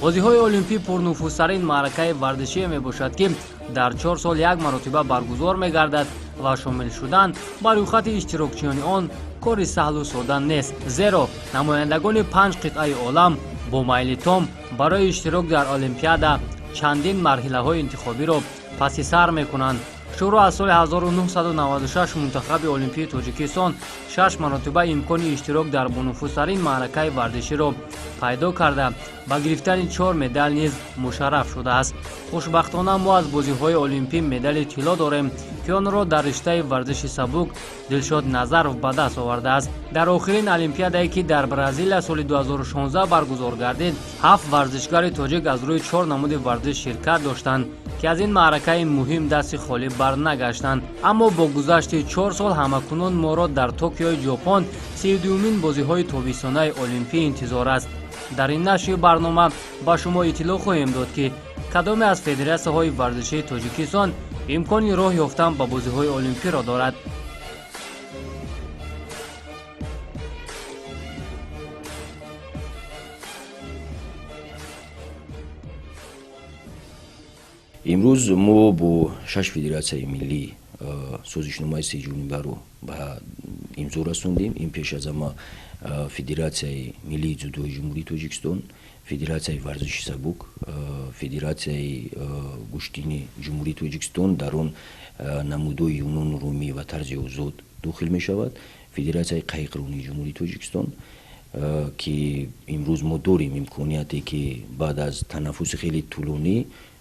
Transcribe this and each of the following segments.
Бозиҳои олимпӣ пурнуфузтарин маъракаи варзишие мебошад, ки дар 4 сол як маротиба баргузор мегардад ва шомил шудан ба рӯйхати иштирокчиёни он кори саҳлу сода нест, зеро намояндагони панҷ қитъаи олам бо майли том барои иштирок дар олимпиада чандин марҳилаҳои интихобиро паси сар мекунанд. Шурӯъ аз соли 1996 мунтахаби олимпии Тоҷикистон шаш маротиба имкони иштирок дар бонуфузтарин маъракаи варзиширо пайдо карда, ба гирифтани чор медал низ мушарраф шудааст. Хушбахтона, мо аз бозиҳои олимпӣ медали тилло дорем, ки онро дар риштаи варзиши сабук Дилшод Назаров ба даст овардааст. Дар охирин олимпиадае, ки дар Бразилия соли 2016 баргузор гардид, ҳафт варзишгари тоҷик аз рӯи чор намуди варзиш ширкат доштанд, ки аз ин маъракаи муҳим дасти холӣ барнагаштанд. Аммо бо гузашти 4 сол ҳамакунун моро дар Токиои Ҷопон 32-юмин бозиҳои тобистонаи олимпӣ интизор аст. Дар ин нашри барнома ба шумо иттилоъ хоҳем дод, ки кадоме аз федератсияҳои варзишии Тоҷикистон имкони роҳ ёфтан ба бозиҳои олимпиро дорад. Имрӯз мо бо шаш федератсияи миллӣ созишномаи сеҷонибаро ба имзо расондем. Ин пеш аз ҳама Федератсияи миллии ҷудои Ҷумҳурии Тоҷикистон, Федератсияи варзиши сабук, Федератсияи гӯштини Ҷумҳурии Тоҷикистон, дар он намудҳои юнону румӣ ва тарзи озод дохил мешавад, Федератсияи қайиқронии Ҷумҳурии Тоҷикистон, ки имрӯз мо дорем имконияте, ки баъд аз танаффуси хеле тӯлонӣ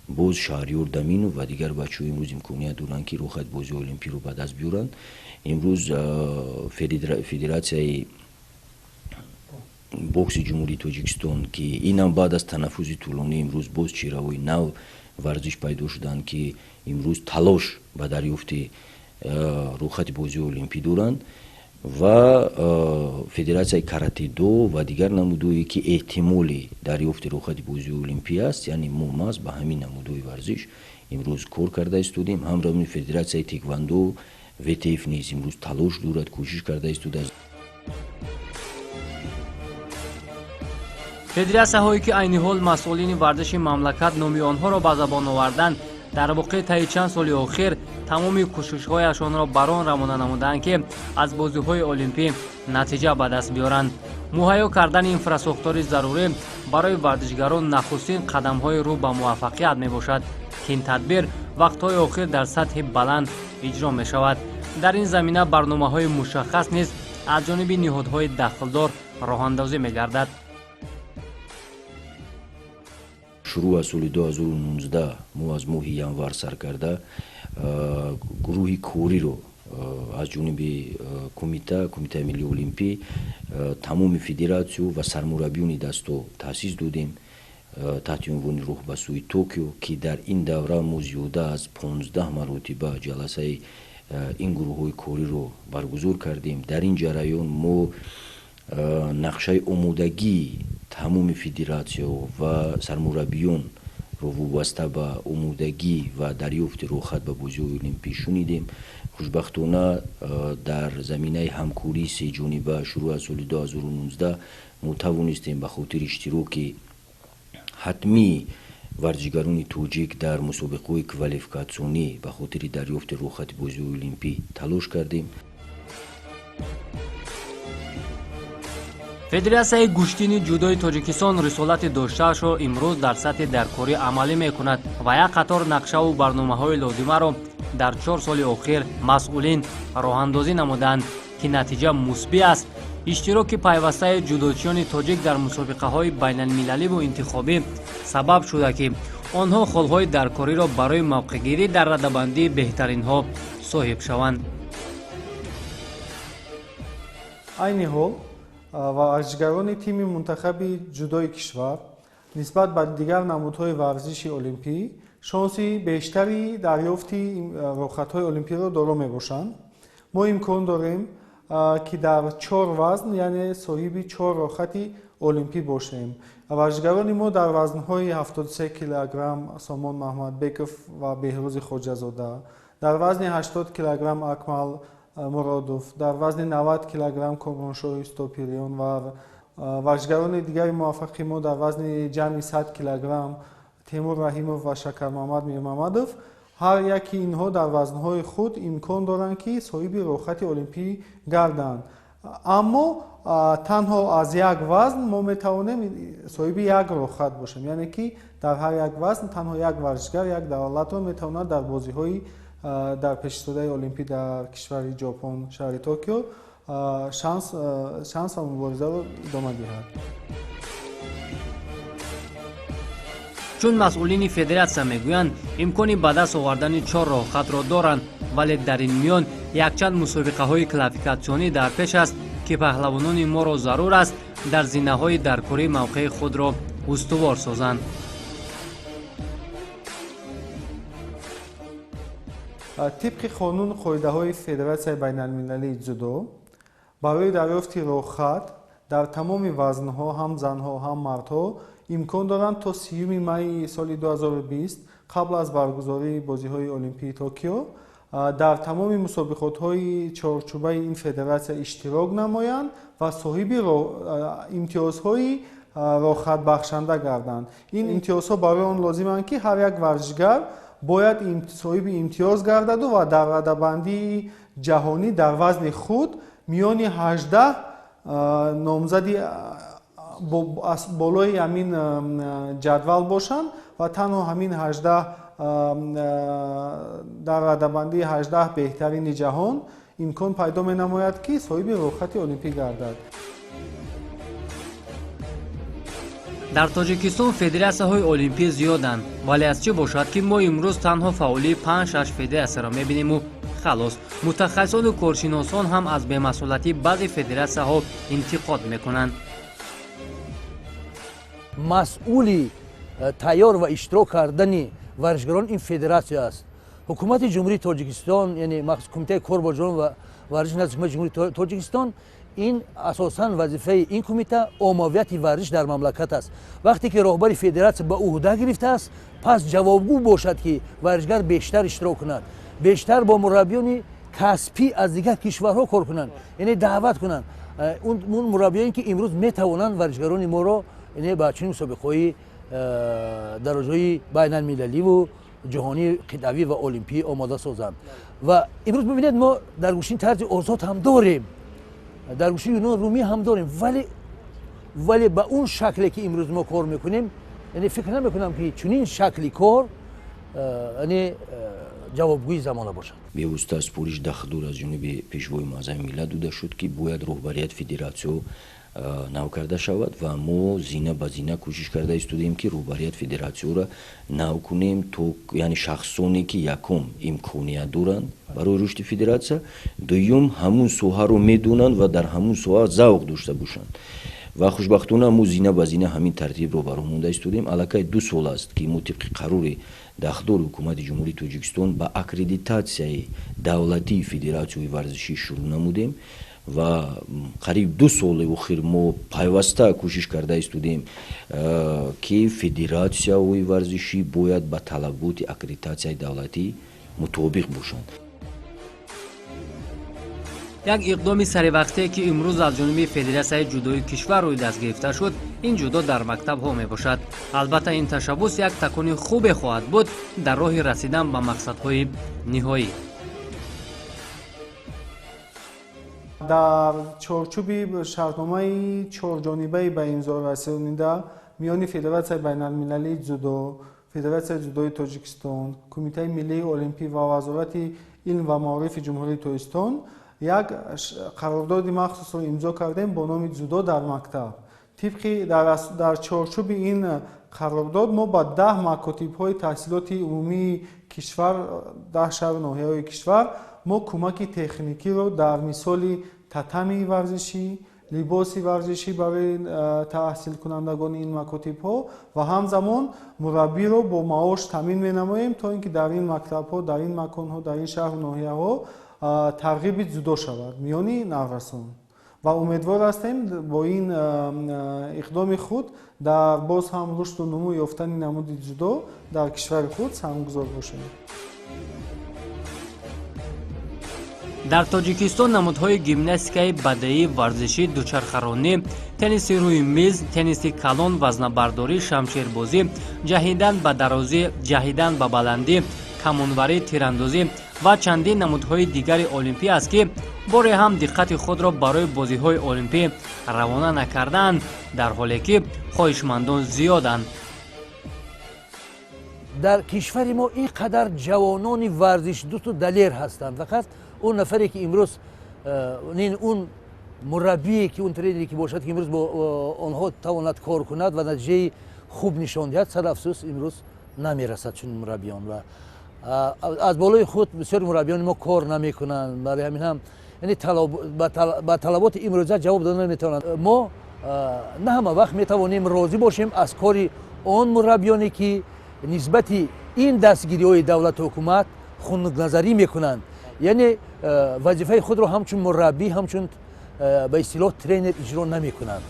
боз Шаҳриёр Даминов ва дигар бачаҳо имрӯз имконият доранд, ки рӯхати бозии олимпиро ба даст биёранд. Имрӯз Федератсияи бокси Ҷумҳурии Тоҷикистон, ки инам баъд аз танаффуси тӯлонӣ имрӯз боз чеҳраҳои нав варзиш пайдо шуданд, ки имрӯз талош ба дарёфти рӯхати бозии олимпӣ доранд, ва Федератсияи каратедо ва дигар намудҳое, ки эҳтимоли дарёфти рӯхати бозии олимпӣ аст. Яъне мо маҳз ба ҳамин намудҳои варзиш имрӯз кор карда истодем. Ҳамравни Федератсияи теквандо ВТФ низ имрӯз талош дорад, кӯшиш карда истодааст. Федератсияҳое, ки айни ҳол масъулини варзиши мамлакат номи онҳоро ба забон оварданд, дар воқеъ таи чанд соли охир тамоми кӯшишҳояшонро бар он равона намуданд, ки аз бозиҳои олимпӣ натиҷа ба даст биёранд. Муҳайё кардани инфрасохтори зарурӣ барои варзишгарон нахустин қадамҳои рӯ ба муваффақият мебошад, ки ин тадбир вақтҳои охир дар сатҳи баланд иҷро мешавад. Дар ин замина барномаҳои мушаххас низ аз ҷониби ниҳодҳои дахлдор роҳандозӣ мегардад. Шурӯъ аз соли 2019 мо аз моҳи январ сар карда гурӯҳи кориро аз ҷониби Кумитаи миллии олимпӣ, тамоми федератсиё ва сармураббиёни дастҳо таъсис додем таҳти унвони «Роҳ ба сӯи Токио», ки дар ин давра мо зиёда аз 15 маротиба ҷаласаи ин гурӯҳҳои кориро баргузор кардем. Дар ин ҷараён мо нақшаи омодагии тамоми федератсияҳо ва сармураббиёнро вобаста ба омодагӣ ва дарёфти рӯхат ба бозиҳои олимпӣ шунидем. Хушбахтона, дар заминаи ҳамкории сеҷониба шурӯъ аз соли 2019 мо тавонистем ба хотири иштироки ҳатмии варзишгарони тоҷик дар мусобиқаҳои квалификатсионӣ ба хотири дарёфти рӯхати бозиҳои олимпӣ талош кардем. Федератсияи гӯштини ҷудои Тоҷикистон рисолати доштаашро имрӯз дар сатҳи даркорӣ амалӣ мекунад ва як қатор нақшаву барномаҳои лозимаро дар 4 соли охир масъулин роҳандозӣ намуданд, ки натиҷа мусбӣ аст. Иштироки пайвастаи ҷудочиёни тоҷик дар мусобиқаҳои байналмилаливу интихобӣ сабаб шуда, ки онҳо холҳои даркориро барои мавқеъгирӣ дар радабандии беҳтаринҳо соҳиб шаванд. Айни ҳол варзишгарони тими мунтахаби ҷудои кишвар нисбат ба дигар намудҳои варзиши олимпӣ шонси бештари дарёфти рӯхатҳои олимпиро доро мебошанд. Мо имкон дорем, ки дар чор вазн, яъне соҳиби чор рӯхати олимпӣ бошем. Варзишгарони мо дар вазнҳои 73 килограмм Сомон Маҳмадбеков ва Беҳрӯзи Хоҷазода, дар вазни 80 килограмм Акмал Муродов, дар вазни 90 килограмм Комроншоҳи Стопириён ва варзишгарони дигари муваффақи мо дар вазни ҷамъи 100 килограмм Темур Раҳимов ва Шакармамад Мирмамадов. Ҳар яки инҳо дар вазнҳои худ имкон доранд, ки соҳиби роҳхати олимпӣ гарданд. Аммо танҳо аз як вазн мо метавонем соҳиби як роҳхат бошем, яъне ки дар ҳар як вазн танҳо як варзишгар як давлатро метавонад дар бозиҳои дар пешистодаи олимпӣ дар кишвари Ҷопон, шаҳри Токио шанс ва муборизаро идома диҳад. Чун масъулини федератсия мегӯянд, имкони ба даст овардани 4 роҳхатро доранд, вале дар ин миён якчанд мусобиқаҳои квалификатсионӣ дар пеш аст, ки паҳлавонони моро зарур аст дар зинаҳои даркорӣ мавқеи худро устувор созанд. Тибқи қонун қоидаҳои Федератсияи байналмилалии ҷудо барои дарёфти роҳхат дар тамоми вазнҳо, ҳам занҳо, ҳам мардҳо имкон доранд то 30 майи соли 2020 қабл аз баргузории бозиҳои олимпии Токио дар тамоми мусобиқотҳои чорчӯбаи ин федератсия иштирок намоянд ва соҳиби имтиёзҳои роҳхатбахшанда гарданд. Ин имтиёзҳо барои он лозиманд, ки ҳар як варзишгар бояд соҳиби имтиёз гардаду ва дар радабандии ҷаҳонӣ дар вазни худ миёни 18 номзади болои ҳамин ҷадвал бошанд ва танҳо ҳамин 18 дар радабандии 18 беҳтарини ҷаҳон имкон пайдо менамояд, ки соҳиби роҳхати олимпӣ гардад. Дар Тоҷикистон федератсияҳои олимпӣ зиёданд, вале аз чӣ бошад, ки мо имрӯз танҳо фаъолии 5-6 федератсияро мебиниму халос. Мутахассисону коршиносон ҳам аз бемасъулияти баъзе федератсияҳо интиқод мекунанд. Масъули тайёр ва иштирок кардани варзишгарон ин федератсия аст. Ҳукумати Ҷумҳурии Тоҷикистон, яъне махсус Кумитаи кор бо ҷавонон ва варзиш назди Ҳукумати Ҷумҳурии Тоҷикистон, ин асосан вазифаи ин кумита оммавияти варзиш дар мамлакат аст. Вақте ки роҳбари федератсия ба ӯҳда гирифтааст, пас ҷавобгӯ бошад, ки варзишгар бештар иштирок кунад, бештар бо мураббиёни касбӣ аз дигар кишварҳо кор кунанд, яъне даъват кунанд он мураббиёне, ки имрӯз метавонанд варзишгарони моро ба чунин мусобиқаҳои дараҷаи байналмилаливу ҷаҳонӣ, қитъавӣ ва олимпӣ омода созанд. Ва имрӯз бибинед, мо дар гӯшини тарзи озод ҳам дорем, дар гӯшини юнон румӣ ҳам дорем, вале ба он шакле ки имрӯз мо кор мекунем, яъне фикр намекунам, ки чунин шакли кор яъне ҷавобгӯи замона бошад. Бевосита супориш дахлдор аз ҷониби Пешвои муаззами миллат дода шуд, ки бояд роҳбарияти федератсиё нав карда шавад ва мо зина ба зина кӯшиш карда истодаем, ки роҳбарияти федератсияро нав кунем, то яъне шахсоне, ки якум имконият доранд барои рушди федератсия, дуюм ҳамун соҳаро медонанд ва дар ҳамун соҳа завқ дошта бошанд. Ва хушбахтона мо зина ба зина ҳамин тартибро ба роҳ монда истодаем. Аллакай 2 сол аст, ки мо тибқи қарори дахлдори Ҳукумати Ҷумҳурии Тоҷикистон ба аккредитатсияи давлатии федератсияҳои варзишӣ шурӯъ намудем ва қариб 2 соли охир мо пайваста кӯшиш карда истодаем, ки федератсияҳои варзишӣ бояд ба талаботи аккредитатсияи давлатӣ мутобиқ бошанд. Як иқдоми саривақтие, ки имрӯз аз ҷониби федератсияи ҷудои кишвар рӯи даст гирифта шуд, ин ҷудо дар мактабҳо мебошад. Албатта, ин ташаббус як такони хубе хоҳад буд дар роҳи расидан ба мақсадҳои ниҳоӣ. Дар чорчӯби шартномаи чорҷонибаи ба имзо расонида миёни Федератсияи байналмилалии ҷудо, Федератсияи ҷудои Тоҷикистон, Кумитаи миллии олимпӣ ва Вазорати илм ва маорифи Ҷумҳурии Тоҷикистон як қарордоди махсусро имзо кардем бо номи ҷудо дар мактаб. Тибқи дар чорчӯби ин қарордод мо ба 10 макотибҳои таҳсилоти умумии кишвар, 10 шаҳру ноҳияҳои кишвар мо кӯмаки техникиро дар мисоли татами варзишӣ, либоси варзишӣ барои таҳсилкунандагони ин макотибҳо ва ҳамзамон мураббиро бо маош таъмин менамоем, то ин ки дар ин мактабҳо, дар ин маконҳо, дар ин шаҳру ноҳияҳо тарғиби ҷудо шавад миёни наврасон. Ва умедвор ҳастем бо ин иқдоми худ дар боз ҳам рушду нумӯ ёфтани намуди ҷудо дар кишвари худ саҳмгузор бошем. Дар Тоҷикистон намудҳои гимнастикаи бадаӣ, варзишӣ, дучархаронӣ, тенниси рӯи миз, тенниси калон, вазнабардорӣ, шамшербозӣ, ҷаҳидан ба дарозӣ, ҷаҳидан ба баландӣ, камонварӣ, тирандозӣ ва чандин намудҳои дигари олимпӣ аст, ки боре ҳам диққати худро барои бозиҳои олимпӣ равона накардаанд, дар ҳоле ки хоҳишмандон зиёданд. Дар кишвари мо ин қадар ҷавонони варзишдӯсту далер ҳастанд. Фақат он нафаре ки имрӯз он мураббие ки он тренере ки бошад, ки имрӯз бо онҳо тавонад кор кунад ва натиҷаи хуб нишон диҳад, сад афсӯс имрӯз намерасад чунин мураббиён ва аз болои худ бисёри мураббиёни мо кор намекунанд. Барои ҳамин ҳам яъне ба талаботи имрӯза ҷавоб дода наметавонанд. Мо на ҳама вақт метавонем розӣ бошем аз кори он мураббиёне ки нисбати ин дастгириҳои давлату ҳукумат хунукназарӣ мекунанд, яъне вазифаи худро ҳамчун мураббӣ, ҳамчун ба истилоҳ тренер иҷро намекунанд.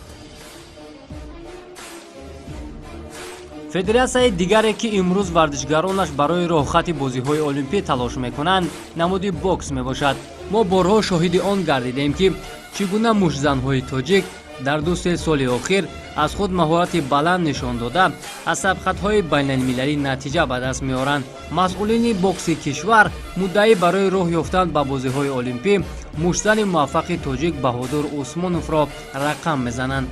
Федератсияи дигаре, ки имрӯз варзишгаронаш барои роҳхати бозиҳои олимпӣ талош мекунанд, намуди бокс мебошад. Мо борҳо шоҳиди он гардидем, ки чӣ гуна муштзанҳои тоҷик дар 2-3 соли охир аз худ маҳорати баланд нишон дода, аз сабқатҳои байналмилалӣ натиҷа ба даст меоранд. Масъулини бокси кишвар муддаӣ барои роҳ ёфтан ба бозиҳои олимпӣ муштзани муваффақи тоҷик Баҳодур Усмоновро рақам мезананд.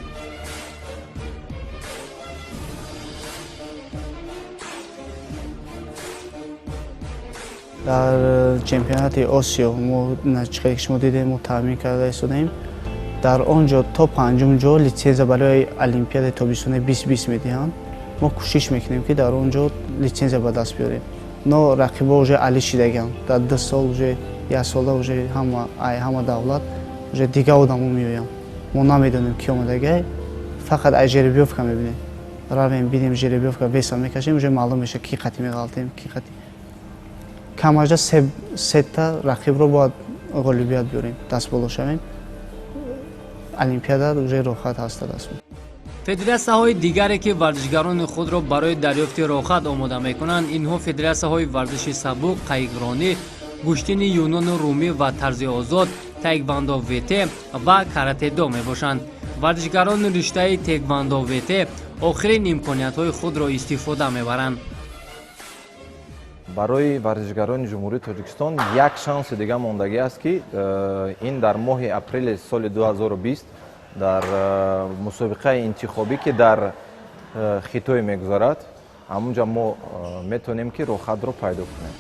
Дар чемпионати Осиё мо чиқаре ки шумо дидем, мо таъмин карда истодаем. Дар он ҷо то панҷум ҷо литсензия барои Олимпиадаи тобистонаи 2020 медиҳанд. Мо кӯшиш мекунем, ки дар он ҷо литсензия ба даст биёрем. Но рақибо уже али шидагианд. Дар 2 сол уже як сола уже ҳама давлат уже дигар одамо меоянд. Мо намедонем ки омадагай, фақат ай жеребьёвка мебинем. Равем бинем жеребьёвка веса мекашем, уже маълум мешавад ки қати меғалтем, ки қати. Камажда сета рақибро бояд ғолибият биёрем, даст боло шавем. Олимпиада уже роҳхат ҳаста даст. Федератсияҳои дигаре, ки варзишгарони худро барои дарёфти роҳхат омода мекунанд, инҳо федератсияҳои варзиши сабук, қайиқронӣ, гӯштини юнону румӣ ва тарзи озод, таеквондо ВТ ва каратедо мебошанд. Варзишгарони риштаи таеквондо ВТ охирин имкониятҳои худро истифода мебаранд. Барои варзишгарони Ҷумҳурии Тоҷикистон як шанси дига мондагӣ аст, ки ин дар моҳи апрели соли 2020 дар мусобиқаи интихобӣ, ки дар Хитой мегузарад, ҳамунҷа мо метавонем, ки роҳхатро пайдо кунем.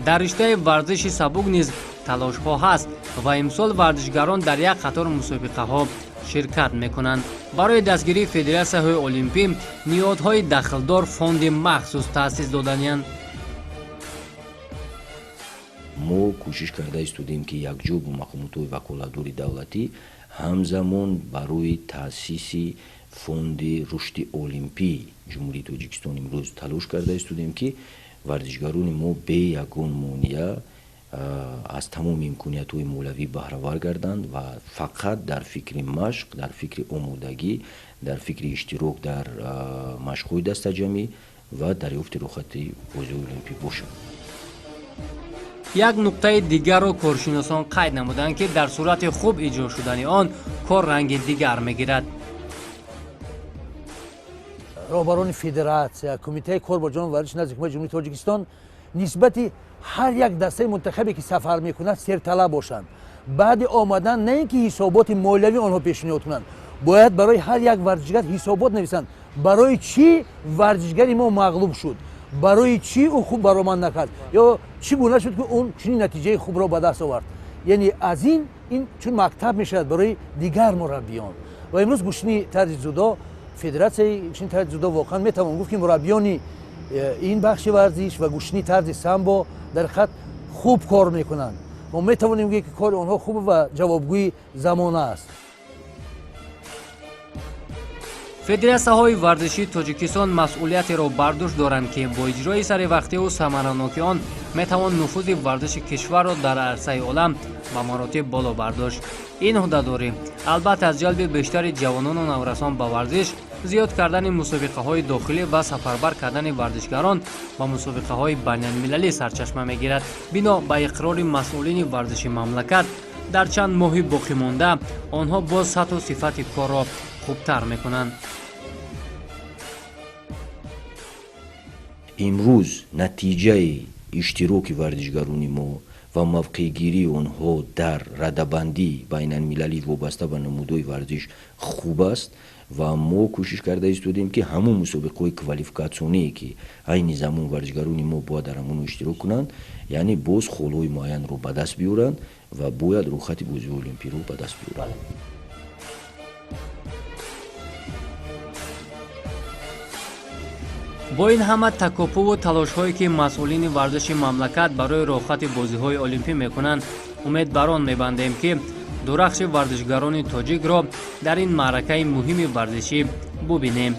Дар риштаи варзиши сабук низ талошҳо ҳаст ва имсол варзишгарон дар як қатор мусобиқаҳо ширкат мекунанд. Барои дастгирии федератсияҳои олимпӣ ниҳодҳои дахлдор фонди махсус таъсис доданиянд. Мо кӯшиш карда истодем, ки якҷо бо мақомотҳои ваколатдори давлатӣ ҳамзамон барои таъсиси фонди рушди олимпии Ҷумҳурии Тоҷикистон имрӯз талош карда истодем, ки варзишгарони мо бе ягон монеа аз тамоми имкониятҳои молиявӣ баҳравар гарданд ва фақат дар фикри машқ, дар фикри омодагӣ, дар фикри иштирок дар машқҳои дастаҷамӣ ва дарёфти рухсати бозиҳои олимпӣ бошанд. Як нуқтаи дигарро коршиносон қайд намуданд, ки дар сурати хуб иҷро шудани он кор ранги дигар мегирад. Роҳбарони федератсия, Кумитаи кор бо ҷавонон варзиш назди Ҳукумати Ҷумҳурии Тоҷикистон нисбати ҳар як дастаи мунтахабе ки сафар мекунад серталаб бошанд. Баъди омадан на ин ки ҳисоботи молиявӣ онҳо пешниҳод кунанд, бояд барои ҳар як варзишгар ҳисобот нависанд. Барои чӣ варзишгари мо мағлуб шуд, барои чӣ ӯ хуб баромад накард ё чӣ гуна шуд, ки он чунин натиҷаи хубро ба даст овард. Яъне аз ин чун мактаб мешавад барои дигар мураббиён. Ва имрӯз гӯштини тарзи ҷудо, федератсияи гӯштини тарзи ҷудо воқеан метавон гуфт, ки мураббиёни ин бахши варзиш ва гӯштини тарзи самбо дар хат хуб кор мекунанд. Мо метавонем гӯем, ки кори онҳо хуб ва ҷавобгӯи замона аст. Федератсияҳои варзишии Тоҷикистон масъулиятеро бар дӯш доранд, ки бо иҷрои саривақтиву самараноки он метавон нуфузи варзиши кишварро дар арсаи олам ба маротиб боло бардошт. Ин ӯҳдадорӣ албатта аз ҷалби бештари ҷавонону наврасон ба варзиш, зиёд кардани мусобиқаҳои дохилӣ ва сафарбар кардани варзишгарон ба мусобиқаҳои байналмилалӣ сарчашма мегирад. Бино ба иқрори масъулини варзиши мамлакат, дар чанд моҳи боқимонда онҳо боз сатҳу сифати корро хубтар мекунанд. Имрӯз натиҷаи иштироки варзишгарони мо ва мавқеъгирии онҳо дар радабандии байналмилалӣ вобаста ба намудҳои варзиш хуб аст ва мо кӯшиш карда истодем, ки ҳамон мусобиқаҳои квалификатсионие, ки айни замон варзишгарони мо бояд дар ҳамон иштирок кунанд, яъне боз холҳои муайянро ба даст биёранд ва бояд рӯхати бозиҳои олимпиро ба даст биёранд. Бо ин ҳама такопуву талошҳое, ки масъулини варзиши мамлакат барои роҳхати бозиҳои олимпӣ мекунанд, умед бар он мебандем, ки дурахши варзишгарони тоҷикро дар ин маъракаи муҳими варзишӣ бубинем.